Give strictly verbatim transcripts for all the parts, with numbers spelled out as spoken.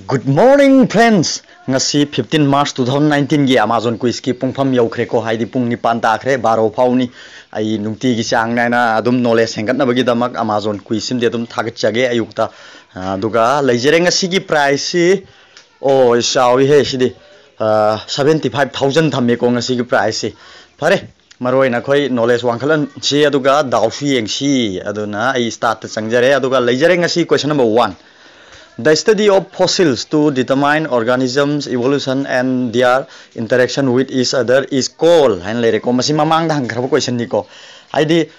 Good morning, friends.ꯉꯁꯤ fifteen March two thousand nineteen ꯒꯤ Amazon Quiz ꯀꯤ ꯄꯨꯡꯐꯝ ꯌꯧꯈ꯭ꯔꯦꯀꯣ, ꯍꯥꯏꯗꯤ ꯄꯨꯡ ꯅꯤꯄꯥꯟ ꯇꯥꯈ꯭ꯔꯦ, ꯕꯥꯔꯣ ꯐꯥꯎꯅꯤ꯫ ꯑꯩ ꯅꯨꯡꯇꯤꯒꯤ ꯆꯥꯡ ꯅꯥꯏꯅ ꯑꯗꯨꯝ knowledge ꯍꯦꯟꯒꯠꯅꯕꯒꯤꯗꯃꯛ Amazon Quiz ꯁꯤꯃꯗꯤ ꯑꯗꯨꯝ ꯊꯥꯒꯠꯆꯒꯦ ꯑꯌꯨꯛꯇ꯫ ꯑꯗꯨꯒ ꯂꯩꯖꯔꯦ ꯉꯁꯤꯒꯤ prize ꯁꯤ꯫ ꯑꯣ, ꯆꯥꯎꯏꯍꯦ ꯁꯤꯗꯤ꯫ Seventy five thousand ꯊꯝꯃꯦꯀꯣ ꯉꯁꯤꯒꯤ prize ꯁꯤ꯫ ꯐꯔꯦ, ꯃꯔꯨ ꯑꯣꯏꯅ ꯑꯩꯈꯣꯏ knowledge ꯋꯥꯡꯈꯠꯍꯟꯁꯤ, ꯑꯗꯨꯒ ꯗꯥꯎꯁꯨ ꯌꯦꯡꯁꯤ꯫ ꯑꯗꯨꯅ ꯑꯩ start ꯇ ꯆꯪꯖꯔꯦ, ꯑꯗꯨꯒ ꯂꯩꯖꯔꯦ ꯉꯁꯤ question number one. The study of fossils to determine organisms' evolution and their interaction with each other is called ꯍꯥꯏꯅ ꯂꯩꯔꯦꯀꯣ꯫ ꯃꯁꯤ ꯃꯃꯥꯡꯗ ꯍꯪꯈ꯭ꯔꯕ question ꯅꯤꯀꯣ꯫ ꯍꯥꯏꯗꯤ,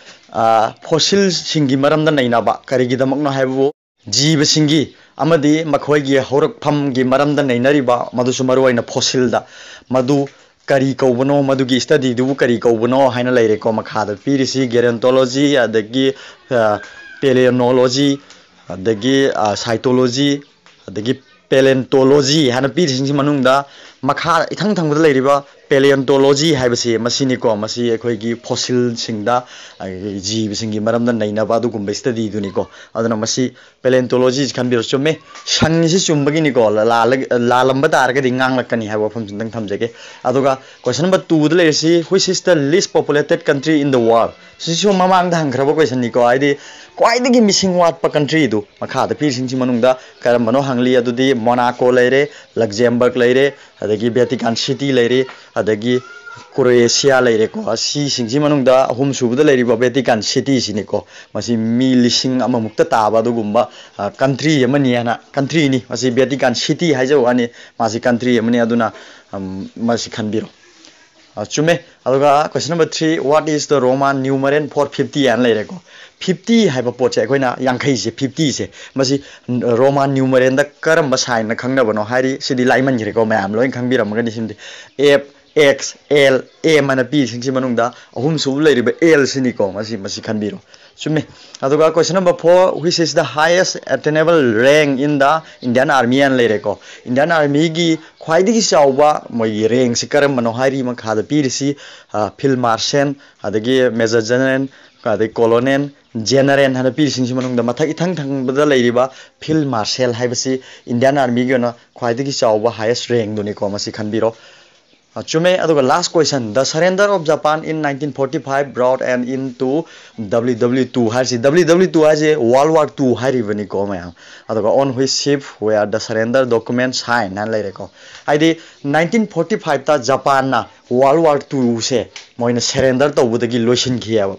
fossil ꯁꯤꯡꯒꯤ ꯃꯔꯝꯗ ꯅꯩꯅꯕ, ꯀꯔꯤꯒꯤꯗꯃꯛꯅꯣ ꯍꯥꯏꯕꯕꯨ ꯖꯤꯕꯁꯤꯡꯒꯤ ꯑꯃꯗꯤ ꯃꯈꯣꯏꯒꯤ ꯍꯧꯔꯛꯐꯝꯒꯤ ꯃꯔꯝꯗ ꯅꯩꯅꯔꯤꯕ, ꯃꯗꯨꯁꯨ ꯃꯔꯨꯑꯣꯏꯅ fossil ꯗ, ꯃꯗꯨ ꯀꯔꯤ ꯀꯧꯕꯅꯣ, ꯃꯗꯨꯒꯤ study ꯗꯨꯕꯨ ꯀꯔꯤ ꯀꯧꯕꯅꯣ ꯍꯥꯏꯅ ꯂꯩꯔꯦꯀꯣ꯫ ꯃꯈꯥꯗ ꯄꯤꯔꯤꯁꯤ gerontology, ꯑꯗꯒꯤ, ꯑ, paleontology, ꯑꯗꯒꯤ, ꯑ, cytology, ꯑꯗꯒꯤ paleontology ꯍꯥꯏꯅ ꯄꯤꯔꯤꯁꯤꯡꯁꯤ ꯃꯅꯨꯡꯗ ꯃꯈꯥ ꯏꯊꯪ ꯊꯪꯕꯗ ꯂꯩꯔꯤꯕ paleontology ꯍꯥꯏꯕꯁꯤ ꯃꯁꯤꯅꯤꯀꯣ꯫ ꯃꯁꯤ ꯑꯩꯈꯣꯏꯒꯤ fossil ꯁꯤꯡꯗ, ꯑꯩꯈꯣꯏꯒꯤ ꯖꯤꯕꯁꯤꯡꯒꯤ ꯃꯔꯝꯗ ꯅꯩꯅꯕ ꯑꯗꯨꯒꯨꯝꯕ study ꯗꯨꯅꯤꯀꯣ꯫ ꯑꯗꯨꯅ ꯃꯁꯤ paleontology ꯁꯤ ꯈꯟꯕꯤꯔꯣ꯫ ꯆꯨꯝꯃꯦ, ꯁꯪꯉꯤꯁꯤ ꯆꯨꯝꯕꯒꯤꯅꯤꯀꯣ꯫ ꯂꯥꯜꯂ-, ꯂꯥꯜꯂꯝꯕ ꯇꯥꯔꯒꯗꯤ ꯉꯥꯡꯂꯛꯀꯅꯤ ꯍꯥꯏꯕ ꯋꯥꯐꯝꯁꯤ ꯑꯝꯇꯪ ꯊꯝꯖꯒꯦ꯫ ꯑꯗꯨꯒ question number two ꯗ ꯂꯩꯔꯤꯁꯤ, which is the least populated country in the world? ꯁꯤꯁꯨ ꯃꯃꯥꯡꯗ ꯍꯪꯈ꯭ꯔꯕ question ꯅꯤꯀꯣ, ꯍꯥꯏꯗꯤ ꯈ꯭ꯋꯥꯏꯗꯒꯤ ꯃꯤꯁꯤꯡ ꯋꯥꯠꯄ country ꯗꯨ꯫ ꯃꯈꯥꯗ ꯄꯤꯔꯤꯁꯤꯡꯁꯤ ꯃꯅꯨꯡꯗ ꯀꯔꯝꯕꯅꯣ ꯍꯪꯂꯤ, ꯑꯗꯨꯗꯤ Monaco ꯂꯩꯔꯦ, Luxembourg ꯂꯩꯔꯦ, ꯑꯗꯒꯤ Vatican City ꯂꯩꯔꯦ, ꯑꯗꯒꯤ Croatia ꯂꯩꯔꯦꯀꯣ꯫ ꯑꯁꯤꯁꯤꯡꯁꯤ ꯃꯅꯨꯡꯗ ꯑꯍꯨꯝ ꯁꯨꯕꯗ ꯂꯩꯔꯤꯕ Vatican City ꯁꯤꯅꯤꯀꯣ꯫ ꯃꯁꯤ ꯃꯤ ꯂꯤꯁꯤꯡ ꯑꯃꯃꯨꯛꯇ ꯇꯥꯕ ꯑꯗꯨꯒꯨꯝꯕ, ꯑ, country ꯑꯃꯅꯤ ꯍꯥꯏꯅ, country ꯅꯤ꯫ ꯃꯁꯤ Vatican City ꯍꯥꯏꯖꯕ ꯋꯥꯅꯤ, ꯃꯥꯁꯤ country ꯑꯃꯅꯤ꯫ ꯑꯗꯨꯅ, ꯑꯝ, ꯃꯁꯤ ꯈꯟꯕꯤꯔꯣ꯫ ꯑ, ꯆꯨꯝꯃꯦ꯫ ꯑꯗꯨꯒ question number three, what is the Roman numeral for fifty ꯍꯥꯏꯅ ꯂꯩꯔꯦꯀꯣ꯫ Fifty ꯍꯥꯏꯕ ꯄꯣꯠꯁꯦ, ꯑꯩꯈꯣꯏꯅ ꯌꯥꯡꯈꯩꯁꯦ, fifty ꯁꯦ, ꯃꯁꯤ Roman numeral ꯗ ꯀꯔꯝꯕ sign ꯅ ꯈꯪꯅꯕꯅꯣ ꯍꯥꯏꯔꯤ꯫ ꯁꯤꯗꯤ ꯂꯥꯏꯃꯟꯈ꯭ꯔꯦꯀꯣ, ꯃꯌꯥꯝ ꯂꯣꯏ ꯈꯪꯕꯤꯔꯝꯃꯒꯅꯤ꯫ ꯁꯤꯃꯗꯤ F, X, L, M ꯑꯅ ꯄꯤꯔꯤꯁꯤꯡꯁꯤ ꯃꯅꯨꯡꯗ ꯑꯍꯨꯝꯁꯨꯕ ꯂꯩꯔꯤꯕ L ꯁꯤꯅꯤꯀꯣ꯫ ꯃꯁꯤ, ꯃꯁꯤ ꯈꯟꯕꯤꯔꯣ꯫ ꯆꯨꯝꯃꯤ꯫ ꯑꯗꯨꯒ question number four, which is the highest attainable rank in the Indian Army ꯍꯥꯏꯅ ꯂꯩꯔꯦꯀꯣ꯫ Indian Army ꯒꯤ ꯈ꯭ꯋꯥꯏꯗꯒꯤ ꯆꯥꯎꯕ ꯃꯣꯏꯒꯤ rank ꯁꯤ ꯀꯔꯝꯕꯅꯣ ꯍꯥꯏꯔꯤ꯫ ꯃꯈꯥꯗ ꯄꯤꯔꯤꯁꯤ, ꯑ, Field Marshal, ꯑꯗꯒꯤ Major General, ꯑꯗꯩ Colonel, ꯖꯦꯅꯔꯦꯜ ꯍꯥꯏꯅ ꯄꯤꯔꯤꯁꯤꯡꯁꯤ ꯃꯅꯨꯡꯗ ꯃꯊꯛ ꯏꯊꯪ ꯊꯪꯕꯗ ꯂꯩꯔꯤꯕ ꯐꯤꯜ ꯃꯥꯔꯁꯦꯜ ꯍꯥꯏꯕꯁꯤ ꯏꯟꯗꯤꯌꯥꯟ ꯑꯥꯔꯃꯤꯒꯤ ꯑꯣꯏꯅ ꯈ꯭ꯋꯥꯏꯗꯒꯤ ꯆꯥꯎꯕ ꯍꯥꯏꯌꯦꯁ ꯔꯦꯡꯗꯨꯅꯤꯀꯣ, ꯃꯁꯤ ꯈꯟꯕꯤꯔꯣ꯫ ꯑ, ꯆꯨꯝꯃꯦ꯫ ꯑꯗꯨꯒ last question, the surrender of Japan in nineteen forty five brought an end to W W two ꯍꯥꯏꯔꯤꯁꯤ, W W two ꯍꯥꯏꯁꯦ World War two ꯍꯥꯏꯔꯤꯕꯅꯤꯀꯣ ꯃꯌꯥꯝ꯫ ꯑꯗꯨꯒ on which ship were the surrender document signed ꯍꯥꯏꯅ ꯂꯩꯔꯦꯀꯣ꯫ ꯍꯥꯏꯗꯤ nineteen forty five ꯇ ꯖꯄꯥꯟꯅ World War two ꯁꯦ ꯃꯣꯏꯅ surrender ꯇꯧꯕꯗꯒꯤ ꯂꯣꯏꯁꯤꯟꯈꯤꯑꯕ꯫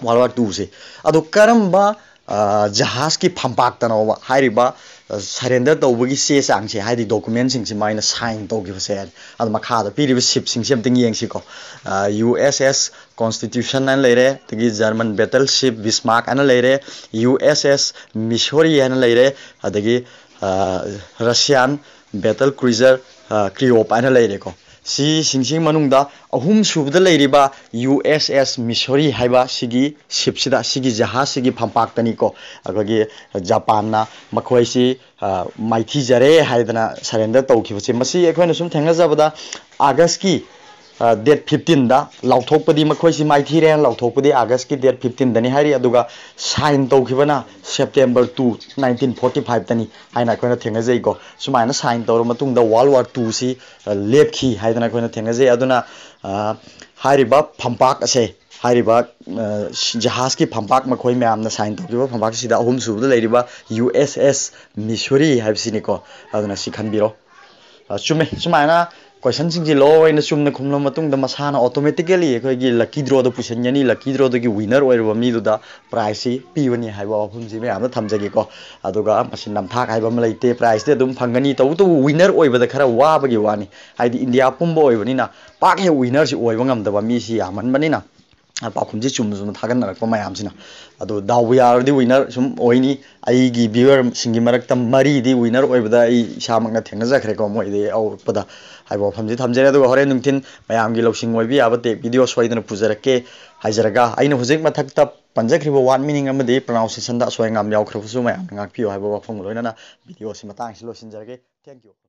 World War two ꯁꯦ꯫ ꯑꯗꯣ ꯀꯔꯝꯕ, ꯑ, ꯖꯍꯥꯖꯀꯤ ꯐꯝꯄꯥꯛꯇꯅꯣꯕ ꯍꯥꯏꯔꯤꯕ, ꯑ, ꯁꯔꯦꯟꯗꯔ ꯇꯧꯕꯒꯤ ꯆꯦ ꯆꯥꯡꯁꯦ, ꯍꯥꯏꯗꯤ ꯗꯣꯀꯨꯃꯦꯟꯁꯤꯡꯁꯦ ꯃꯥꯏꯅ ꯁꯥꯏꯟ ꯇꯧꯈꯤꯕꯁꯦ? ꯑꯗꯣ ꯃꯈꯥꯗ ꯄꯤꯔꯤꯕ ꯁꯤꯞꯁꯤꯡꯁꯦ ꯑꯝꯇꯪ ꯌꯦꯡꯁꯤꯀꯣ꯫ ꯑ, U S S Constitution ꯍꯥꯏꯅ ꯂꯩꯔꯦ, ꯑꯗꯒꯤ German battleship Bismarck ꯍꯥꯏꯅ ꯂꯩꯔꯦ, U S S Missouri ꯍꯥꯏꯅ ꯂꯩꯔꯦ, ꯑꯗꯒꯤ, ꯑ, Russian battle cruiser, ꯑ, Kirov ꯍꯥꯏꯅ ꯂꯩꯔꯦꯀꯣ꯫ ꯁꯤꯁꯤꯡꯁꯤꯒꯤ ꯃꯅꯨꯡꯗ ꯑꯍꯨꯝ ꯁꯨꯕꯗ ꯂꯩꯔꯤꯕ U S S Missouri ꯍꯥꯏꯕ ꯁꯤꯒꯤ ꯁꯤꯞꯁꯤꯗ, ꯁꯤꯒꯤ ꯖꯍꯥꯖꯁꯤꯒꯤ ꯐꯝꯄꯥꯛꯇꯅꯤꯀꯣ, ꯑꯩꯈꯣꯏꯒꯤ ꯖꯄꯥꯟꯅ ꯃꯈꯣꯏꯁꯤ, ꯑ, ꯃꯥꯏꯊꯤꯖꯔꯦ ꯍꯥꯏꯗꯅ ꯁꯔꯦꯟꯗꯔ ꯇꯧꯈꯤꯕꯁꯦ꯫ ꯃꯁꯤ ꯑꯩꯈꯣꯏꯅ ꯁꯨꯝ ꯊꯦꯡꯅꯖꯕꯗ ꯑꯥꯒꯁꯀꯤ, ꯑ, date fifteen ꯗ ꯂꯥꯎꯊꯣꯛꯄꯗꯤ, ꯃꯈꯣꯏꯁꯤ ꯃꯥꯏꯊꯤꯔꯦꯅ ꯂꯥꯎꯊꯣꯛꯄꯗꯤ ꯑꯥꯒꯁꯀꯤ date fifteen ꯗꯅꯤ ꯍꯥꯏꯔꯤ, ꯑꯗꯨꯒ sign ꯇꯧꯈꯤꯕꯅ September two, nineteen forty five ꯇꯅꯤ ꯍꯥꯏꯅ ꯑꯩꯈꯣꯏꯅ ꯊꯦꯡꯅꯖꯩꯀꯣ꯫ ꯁꯨꯃꯥꯏꯅ ꯁꯥꯏꯟ ꯇꯧꯔꯕ ꯃꯇꯨꯡꯗ World War two ꯁꯤ, ꯑ, ꯂꯦꯞꯈꯤ ꯍꯥꯏꯗꯅ ꯑꯩꯈꯣꯏꯅ ꯊꯦꯡꯅꯖꯩ꯫ ꯑꯗꯨꯅ, ꯑ, ꯍꯥꯏꯔꯤꯕ ꯐꯝꯄꯥꯛ ꯑꯁꯦ, ꯍꯥꯏꯔꯤꯕ, ꯑ, ꯖꯍꯥꯖꯀꯤ ꯐꯝꯄꯥꯛ, ꯃꯈꯣꯏ ꯃꯌꯥꯝꯅ ꯁꯥꯏꯟ ꯇꯧꯈꯤꯕ ꯐꯝꯄꯥꯛꯁꯤꯗ ꯑꯍꯨꯝ ꯁꯨꯕꯗ ꯂꯩꯔꯤꯕ U S S Missouri ꯍꯥꯏꯕꯁꯤꯅꯤꯀꯣ꯫ ꯑꯗꯨꯅ ꯁꯤ ꯈꯟꯕꯤꯔꯣ꯫ ꯑ, ꯆꯨꯝꯃꯦ꯫ ꯁꯨꯃꯥꯏꯅ ꯀꯣꯏꯁꯟꯁꯤꯡꯁꯤ ꯂꯣꯏꯅ ꯆꯨꯝꯅ ꯈꯨꯝꯂꯕ ꯃꯇꯨꯡꯗ ꯃꯁꯥꯅ automatically ꯑꯩꯈꯣꯏꯒꯤ lucky draw ꯗ ꯄꯨꯁꯤꯟꯒꯅꯤ꯫ Lucky draw ꯗꯒꯤ winner ꯑꯣꯏꯔꯕ ꯃꯤꯗꯨꯗ prize ꯁꯤ ꯄꯤꯕꯅꯤ ꯍꯥꯏꯕ ꯋꯥꯐꯝꯁꯤ ꯃꯌꯥꯝꯗ ꯊꯝꯖꯒꯦꯀꯣ꯫ ꯑꯗꯨꯒ ꯃꯁꯤ ꯅꯝꯊꯥꯛ ꯍꯥꯏꯕ ꯑꯃ ꯂꯩꯇꯦ, prize ꯇꯤ ꯑꯗꯨꯝ ꯐꯪꯒꯅꯤ꯫ ꯇꯧꯕꯇꯕꯨ winner ꯑꯣꯏꯕꯗ ꯈꯔ ꯋꯥꯕꯒꯤ ꯋꯥꯅꯤ, ꯍꯥꯏꯗꯤ ꯏꯟꯗꯤꯌꯥ ꯄꯨꯝꯕ ꯑꯣꯏꯕꯅꯤꯅ ꯄꯥꯛ ꯍꯦꯛ winner ꯁꯤ ꯑꯣꯏꯕ ꯉꯝꯗꯕ ꯃꯤꯁꯤ ꯌꯥꯝꯃꯟꯕꯅꯤꯅ꯫ ꯑ, ꯄꯥꯎꯈꯨꯝꯁꯤ ꯆꯨꯝꯅ ꯆꯨꯝꯅ ꯊꯥꯒꯠꯅꯔꯛꯄ ꯃꯌꯥꯝꯁꯤꯅ꯫ ꯑꯗꯣ ꯗꯥꯎꯕꯨ ꯌꯥꯔꯗꯤ winner ꯁꯨꯝ ꯑꯣꯏꯅꯤ꯫ ꯑꯩꯒꯤ viewer ꯁꯤꯡꯒꯤ ꯃꯔꯛꯇ ꯃꯔꯤꯗꯤ winner ꯑꯣꯏꯕꯗ ꯑꯩ ꯏꯁꯥꯃꯛꯅ ꯊꯦꯡꯅꯖꯈ꯭ꯔꯦꯀꯣ, ꯃꯣꯏꯗꯤ ꯑꯍꯧꯔꯛꯄꯗ ꯍꯥꯏꯕ ꯋꯥꯐꯝꯁꯤ ꯊꯝꯖꯔꯦ꯫ ꯑꯗꯨꯒ ꯍꯣꯔꯦꯟ ꯅꯨꯡꯊꯤꯟ ꯃꯌꯥꯝꯒꯤ ꯂꯧꯁꯤꯡ ꯑꯣꯏꯕ ꯌꯥꯕ tech video ꯁꯣꯏꯗꯅ ꯄꯨꯖꯔꯛꯀꯦ ꯍꯥꯏꯖꯔꯒ, ꯑꯩꯅ ꯍꯧꯖꯤꯛ ꯃꯊꯛꯇ ꯄꯟꯖꯈ꯭ꯔꯤꯕ word meaning ꯑꯃꯗꯤ pronunciation ꯗ ꯑꯁꯣꯏ ꯑꯉꯥꯝ ꯌꯥꯎꯈ꯭ꯔꯕꯁꯨ ꯃꯌꯥꯝꯅ ꯉꯥꯛꯄꯤꯌꯨ ꯍꯥꯏꯕ ꯋꯥꯐꯝꯒ ꯂꯣꯏꯅꯅ video ꯁꯤ ꯃꯇꯥꯡꯁꯤ ꯂꯣꯏꯁꯤꯟꯖꯔꯒꯦ꯫ Thank you꯫